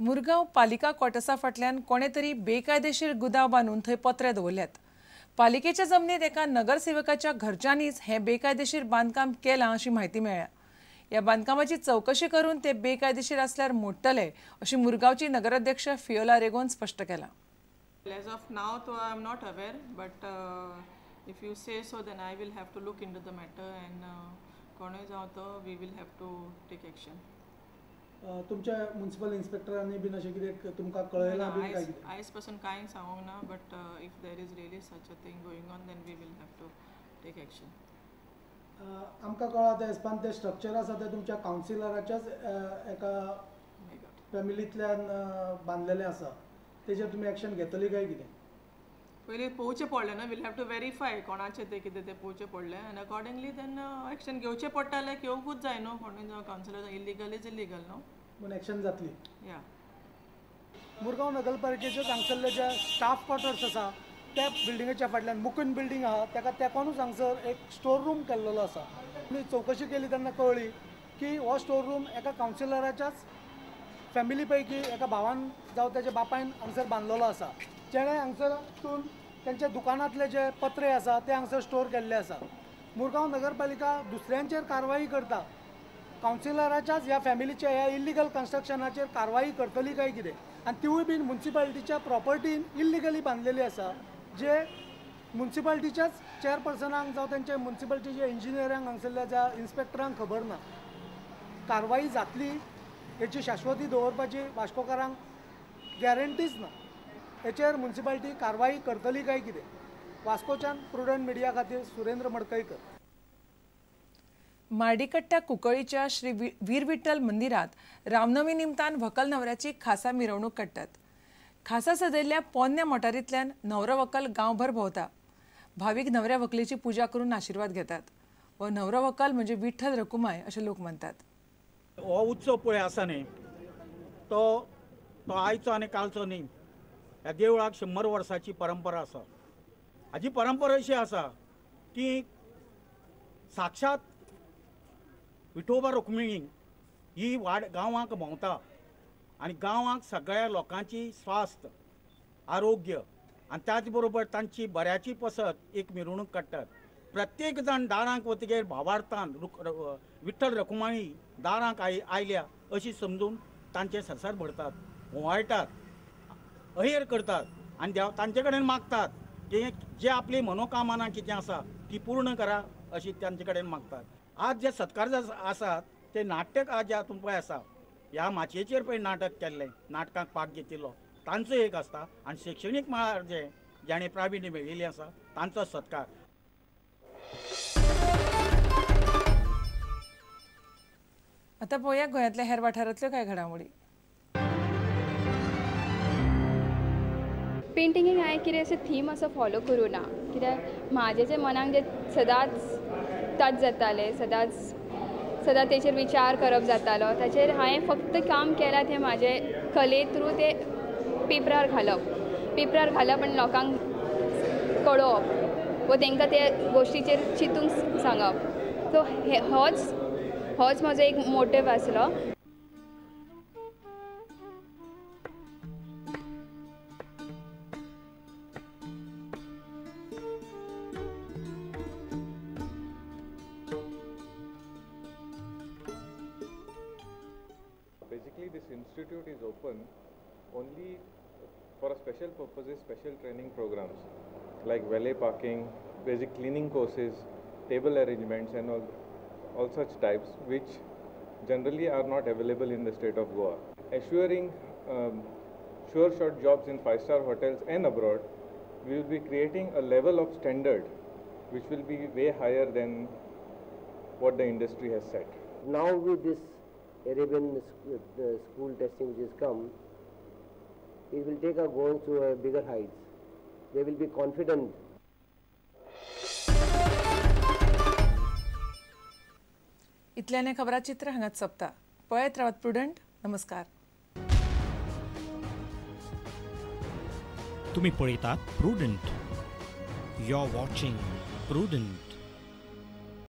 मुरगांव पालिका क्वार्टर्सा फाटल्यान कोणे तरी बेकायदेशीर गुदांव बांदून थंय पत्रे दवरल्यात। पालिकेच्या जमनीत एका नगरसेवकाच्या घरच्यांनीच हें बेकायदेशीर बांदकाम केलां अशी म्हायती मेळ्ळ्या। ह्या बांदकामाची चवकशी करून ते बेकायदेशीर आसल्यार मोडटले अशी मुरगांवची नगराध्यक्ष फियोला रेगोन स्पष्ट केलां। As of now, though, I am not aware, but if you say so, then I will have to look into the matter and कोणूय जावं तो we will have to take action. तुमच्या म्युनिसिपल इन्स्पेक्टरांनी बीन अशें कितें तुमकां कळयलां बीन काय कितें? आयज पासून कांय सांगूंक ना, but if there is really such a thing going on, then we will have to take action. आमकां कळ्ळां त्या हिसपान तें स्ट्रक्चर आसा तें तुमच्या कावन्सिलराच्याच एका फॅमिलींतल्यान बांदलेलें आसा, तेजेर तुमी एक्शन घेतली काय कितें? पयलीं पळोवचें पडलें न्हू, we'll have to verify कोणाचें तें कितें तें पळोवचें पडलें आनी अकॉर्डिंगली then action घेवचें पडटलें, घेवंकूच जाय न्हू, कोणूय जावं कावन्सिलर, इलिगल is illegal न्हू, पूण एक्शन जातली। या मुरगांव नगरपालिकेचे हांगसरले जे स्टाफ क्वॉर्टर्स आसा त्या बिल्डिंगेच्या फाटल्यान मुकुंद बिल्डींग आहा ताका तेकोनूच हांगसर एक स्टोर रूम केल्लो आसा। आमी चवकशी केली तेन्ना कळ्ळी की हो स्टोर रूम एका कावन्सिलराच्याच फॅमिली पैकी एका भावान जावं ताच्या बापायन हांगसर बांदलेलो आसा, जेणे हांगसर तांच्या दुकानांतले जे पत्रे आसा ते हांगसर स्टोर केल्ले आसा। मुरगांव नगरपालिका दुसऱ्यांचेर कारवाई करता, कावन्सिलराच्याच ह्या फॅमिलीच्या ह्या इल्लिगल कन्स्ट्रक्शनाचेर कारवाई करतली काय कितें? आनी तिवूय बीन म्युनिसिपालिटीच्या प्रॉपर्टीन इल्लिगली बांदलेली आसा, जे म्युनिसिपालिटीच्याच चेअरपर्सनांक जावं तांच्या म्युनिसिपालिटीच्या इंजिनियरांक हांगसरल्या ज्या इन्स्पेक्टरांक खबर ना। कारवाई जातली हेची शाश्वती दवरपाची वास्कोकारांक गॅरंटीच ना, हेचेर म्युनिसिपालिटी कारवाई करतली काय कितें? वास्कोच्यान प्रुडंट मिडिया खातीर सुरेंद्र मडकईकर। मार्डीकट्टा कुंकळीच्या श्री वीर विठ्ठल मंदिरात रामनवमी निमतान व्हंकल न्हवऱ्याची खासा मिरवणूक काडटात। खासा सजयल्ल्या पोन्न्या मोटारींतल्यान न्हवरो व्हंकल गांवभर भोंवता। भावीक न्हवऱ्या व्हंकलेची पुजा करून आशिर्वाद घेतात। हो न्हवरो व्हंकल म्हणजे विठ्ठल रकुमाय अशें लोक मानतात। हो उत्सव पळय आसा न्ही तो तो आयचो आनी कालचो न्ही, ह्या देवळाक 100 वर्सांची परंपरा आसा। हाजी परंपरा अशी आसा की साक्षात विठोबा रुक्मिणी ही वाड गांवांक भोंवता आनी गांवांक सगळ्या लोकांची स्वास्थ्य आरोग्य आनी त्याच बरोबर तांची बऱ्याची पसत एक मिरवणूक काडटात। प्रत्येक जाण दारांक वतगीर भावार्थान विठ्ठल रखुमाई दारांक आयल्या अशी समजून तांचे संसार भरतात, ओवाळटात, अहेर करतात आनी देव तांचे कडेन मागतात की जे आपली मनोकामना कितें आसा ती पूर्ण करा अशी तांचे कडेन मागतात। आज जे सत्कार आसात ते नाटक आज जे हातूंत पळय आसा, ह्या माचयेचेर पळय नाटक केल्लें, नाटकाक पाग घेतिल्लो तांचो एक आसता आनी शिक्षणीक मळार जे जाणें प्राविण्य मेळिल्लें आसा तांचो सत्कार। आता पळोवया गोंयांतल्या हेर वाठारांतल्यो कांय घडामोडी। पेंटिंगेक हांवें कितें अशें थीम असो फॉलो करूं ना, कित्याक म्हाजें जें मनाक जें सदांच टच जातालें, सदांच सदां तेचेर विचार करप जातालो, ताचेर हांवें फक्त काम केलां तें म्हाजें कले थ्रू तें पेपरार घालप, पेपरार घालप आनी लोकांक कळोवप व तांकां ते गोश्टीचेर चिंतूंक सांगप। सो होच होच म्हजो एक मोटिव आसलो। Basically, this institute is open only for a special purposes, special training programs like valet parking, basic cleaning courses, table arrangements and all such types which generally are not available in the state of Goa. Assuring sure shot jobs in 5-star hotels and abroad, we will be creating a level of standard which will be way higher than what the industry has set. Now with this Arabian school testing which has come, it will take our goals to bigger heights. They will be confident. इतल्याने खबराचित्र हांगाच सोंपता. पळयत रावात prudent. नमस्कार. तुम्ही पळयतात Prudent. You are watching Prudent.